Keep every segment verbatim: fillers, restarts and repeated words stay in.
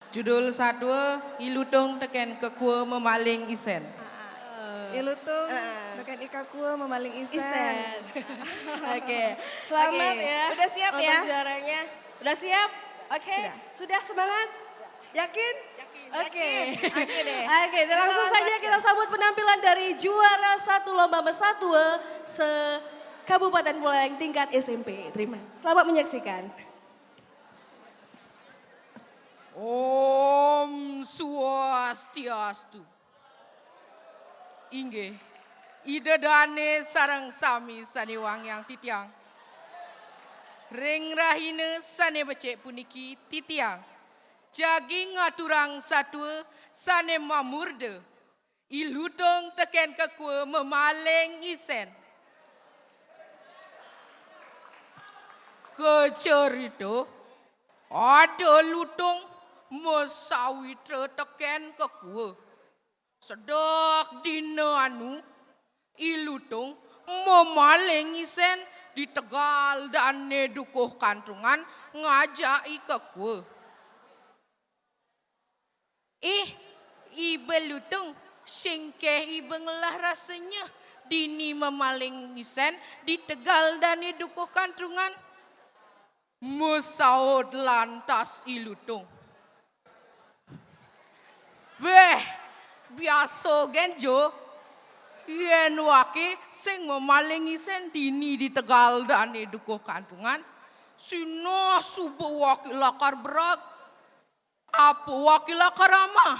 Judul satua, I Lutung tekén Kekua Memaling Isen. I Lutung tekén I Kekua Memaling Isen. Isen. Oke, selamat Oke, ya. Udah siap Untuk ya? Juaranya. Udah siap? Oke, Sudah. Sudah semangat? Yakin? Oke. Yakin. Oke. Oke, langsung saja kita sambut penampilan dari juara satu lomba Mesatua se Kabupaten Buleleng tingkat S M P. Terima. Selamat menyaksikan. Om Swastiastu. Inggih, Ida Dane sareng sami sane wangiang titiang. Ring rahina sane becik puniki titiang jagi ngaturang satua sane mamurda I Lutung tekén Kekua Memaling Isen. Kacerita, ada lutung masawitra tekén Kekua. Sedek dina anu, I Lutung memaling isen di tegal dane dukuh kantrungan ngajak I Kekua. Ih, Iba Lutung, sing ké Iba ngelah rasa nyeh dini memaling isen di tegal dane dukuh kantrungan. Masaut lantas I Lutung. Wéh, biasa gén Jo. Yén wake sing memaling isen dini di tegal dane dukuh kantrungan, sinah suba wake lakar berag. Apa wake lakar amah?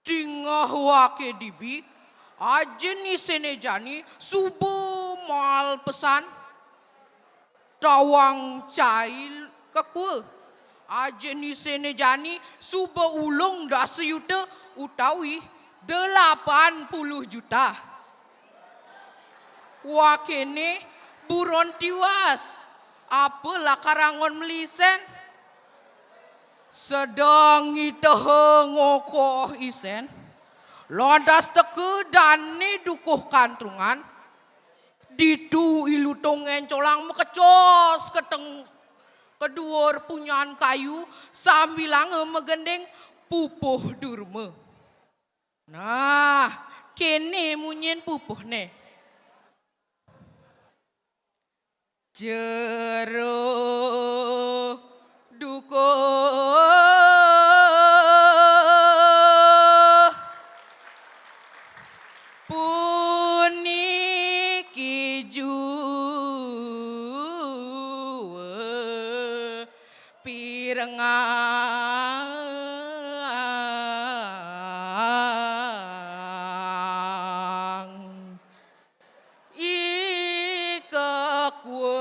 Dingeh wake dibi, ajin isene jani suba maal pesan tawang cai Kekua. Ajin isene jani suba ulung dasa yuta utawi delapan puluh juta. Wakene buron tiwas, apa lakar anggon meli isen? Sedeng ngiteha ngokoh isen, lantas teka dane dukuh kantrungan. Ditu I Lutung ngencolang makecos ka teng-, ka duur punyan kayu sambilanga magending pupuh durma. Nah, kene munyin pupuhne. Jero dukuh puniki jua pirengang. I Kekua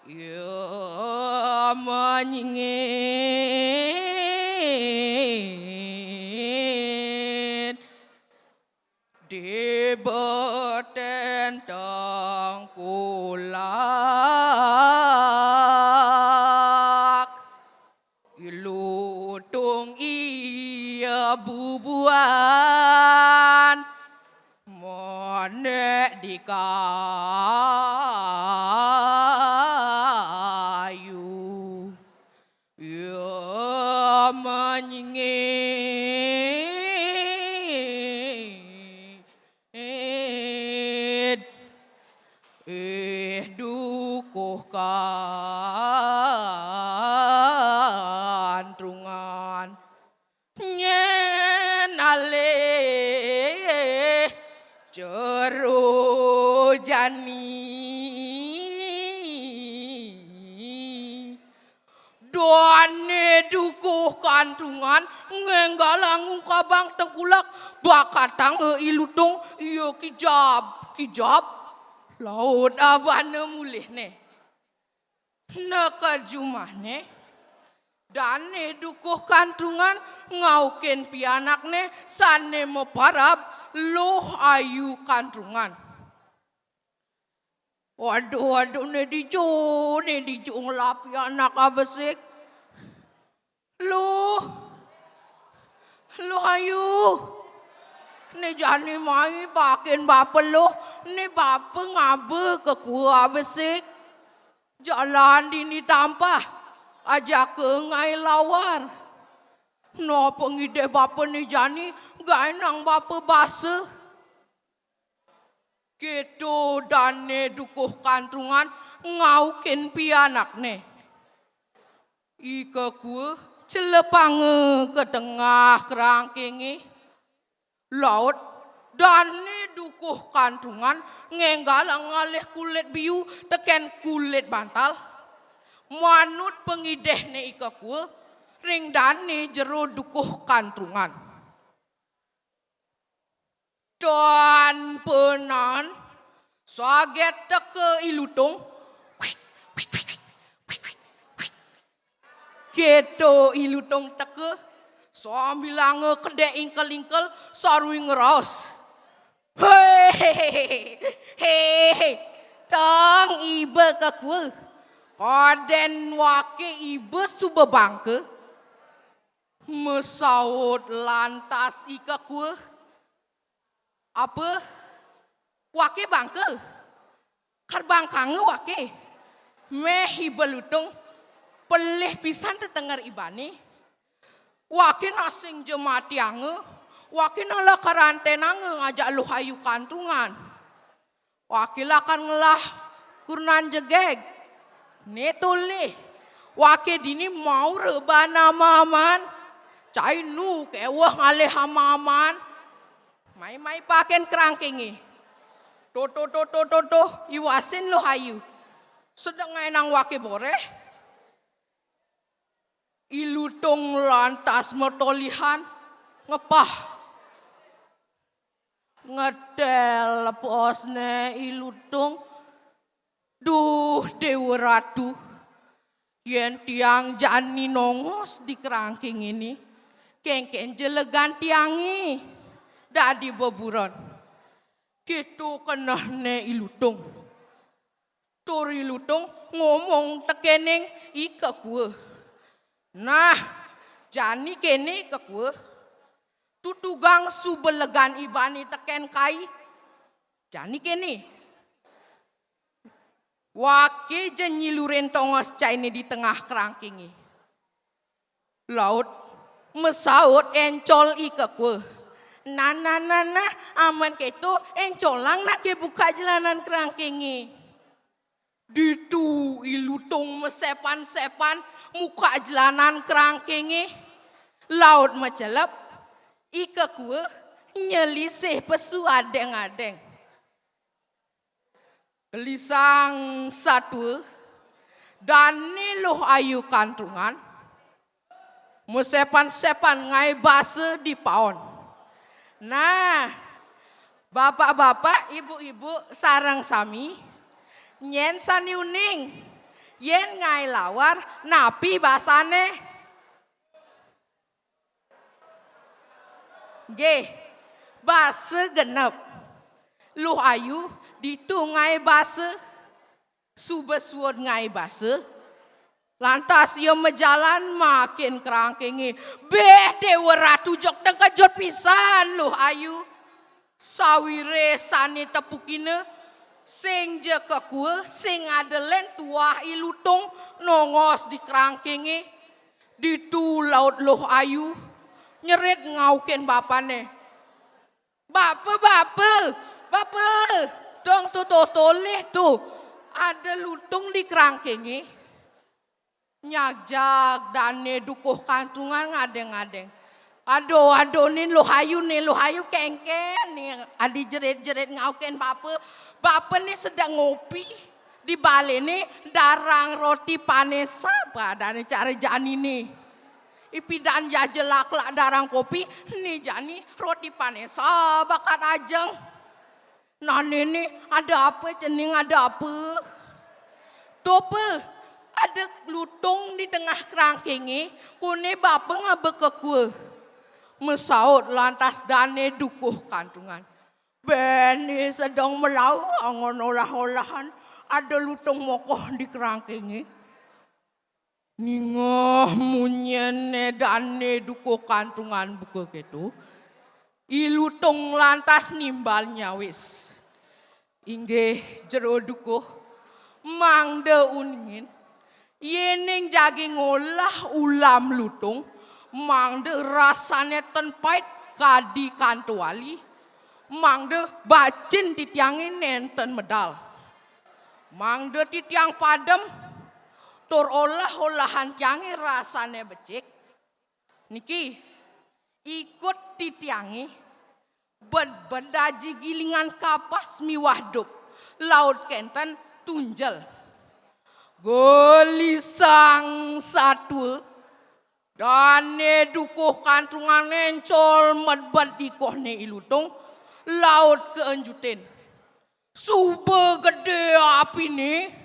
ya manyingit di beten tengkulak. I Lutung iya bubuan monek di kayu. Iya manyingit. Ih dukuh kantrungan. Nyen alih jero jani. Dane dukuh kantrungan ngenggalang ungkabang tengkulak bakatanga I Lutung iya kijab, kijab. Laut abana mulihne. Neked jumahne, dane dukuh kantrungan ngaukin pianakne sane maparab Luh Ayu Kantrungan. Waduh, waduh, ne dija, ne dija ngelah pianak abesik. Luh, Luh Ayu. Ne jani mai paekin bapa Luh, ne bapa ngaba Kekua abesik. Jalan dini tampah, ajaka ngaé lawar. Napa ngidih bapané jani, gaénang bapa basa. Kéto dané dukuh kantrungan ngaukin pianakné. I kekua celepanga ka tengah kerangkingé. Laut dané dukuh kantrungan ngénggalang ngalih kulit biu tekén kulit bantal. Manut pangidihné i kekua ring dané jero dukuh kantrungan. Tan penan, saget teka i lutung. Kéto i lutung teka, sambilanga kedék ingkel-ingkel, sarwi ngraos. Hé, hé, hé, hé, hé, tong iba kekua. Kadén waké iba suba bangka. Masaut lantas i kekua. Apa? Waké bangka. Kar bangkanga waké. Méh iba lutung. Pelih pisan tetenger ibané. Waké nah sing ja matianga. Waké nah lakar anténanga ngajak Luh Ayu kantrungan. Waké lakar ngelah kurenan jegég. Né tolih. Waké dini mau reban ama-aman. Cai nu kéweh ngalih ama-aman. Mai-mai pakén kerangkingé. Tuh, tuh, tuh, tuh, tuh, tuh, iwasin Luh Ayu. Sedek ngaénang waké boréh. I lutung lantas matolihan ngepah. Ngetél leposné i lutung. Duh, Déwa Ratu, yén tiang jani nongos di kerangkingé, kénkén jelegan tiangé dadi beburon. Kéto kenehné i lutung. Tur i lutung ngomong tekéning i kekua. Nah, jani kéné kekua. Tutugang suba legan ibané tekén kai. Jani kéné. Waké ja nyilurin tongos cainé di tengah kerangkingé. Laut masaut éncol i kekua. Nah, nah, nah, nah, amun kéto éncolang nak ké buka jelanan kerangkingé. Ditu i lutung masepan-sepan muka jelanan kerangkingé. Laut macelep, i kekua nyelisih pesu adéng-adéng. Gelisang satua, dané Luh Ayu kantrungan, masepan-sepan ngaé basa di paon. Nah, bapak-bapak, ibu-ibu, sareng sami, nyén sané uning, yén ngaé lawar, napi basané? Nggih, basa genep. Luh Ayu ditu ngaé basa, suba suud ngaé basa. Lantas ia majalan makin kerangkingé. Béh, Déwa Ratu, jeg tengkejut pisan Luh Ayu. Sawiréh sané tepukina, sing ja kekua, sing ada lén tuah i lutung nongos di kerangkingé. Ditu laut Luh Ayu nyerit ngaukin bapané. "Bapa, bapa, bapa, dong tuh, tuh, tolih tuh, ada lutung di kerangkingé." Nyagjag dané dukuh kantrungan ngadéng-ngadéng. "Aduh, aduh, nih Luh Ayu, nih Luh Ayu, kénkén nih, adi jerit-jerit ngaukin bapa. Bapa nih sedek ngopi, di baléné darang roti panésa, padané cara jani nih. Ipidan jaja laklak darang kopi, nih jani roti panésa bakat ajeng." "Nah, Néné, ada apa, cening ada apa?" "Tuh, Pa, ada lutung di tengah kerangkingé, koné bapa ngaba kekua." Masaut lantas dané dukuh kantrungan. "Béh, né sedeng malawa angon olah-olahan, ada lutung mokoh di kerangkingé." Ningeh munyiné dané dukuh kantrungan buka kéto, i lutung lantas nimbal nyawis. Inggih jero dukuh, Mangda uningin, yéning jagi ngolah ulam lutung, mangda rasané ten pait kadi kantuali, mangda bacin titiangé nénten medal. Mangda titiang padem, tur olah-olahan tiangé rasané becik. Niki, ikut titiangé, bedbed aji gilingan kapas miwah duk, laut kénten tunjel. Gelisang satua, dané dukuh kantrungan éncol medbed ikohné I Lutung, laut kaenjutin. Suba gedé apiné,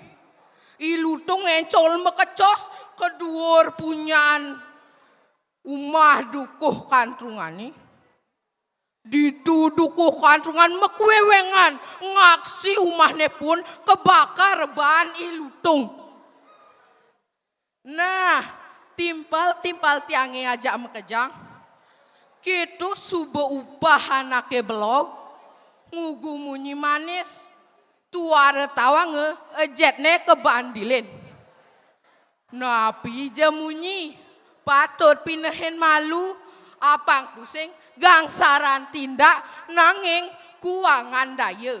I Lutung éncol makecos ka duur punyan umah dukuh kantrungané. Ditu dukuh kantrungan makuéwéngan, ngaksi umahné pun kabakar baan I Lutung. Nah, timpal-timpal tiangé ajak makejang. Kéto suba upah anaké belog, ngugu munyi manis, tuara tawanga, ejetné ka bandilin. Napi ja munyi, patut pinehin malu, apang pusing, gangsaran tindak, nanging kuangan daya.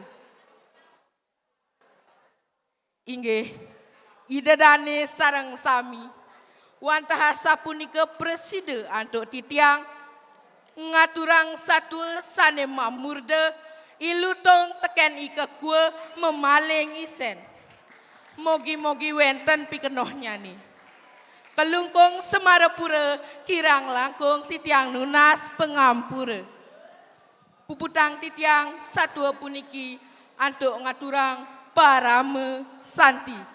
Inggih, Ida dané sareng sami. Wantah asapunika prasida antuk titiang ngaturang satua sané mamurda, I Lutung tekén I Kekua mamaling isén. Mogi-mogi wénten pikenohnyané. Klungkung Semarapura, kirang langkung titiang nunas pangampura. Puputang titiang satua puniki antuk ngaturang parama santi.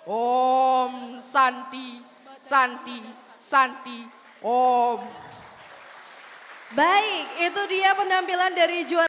Om Santi, Santi, Santi, Om. Baik, itu dia penampilan dari juara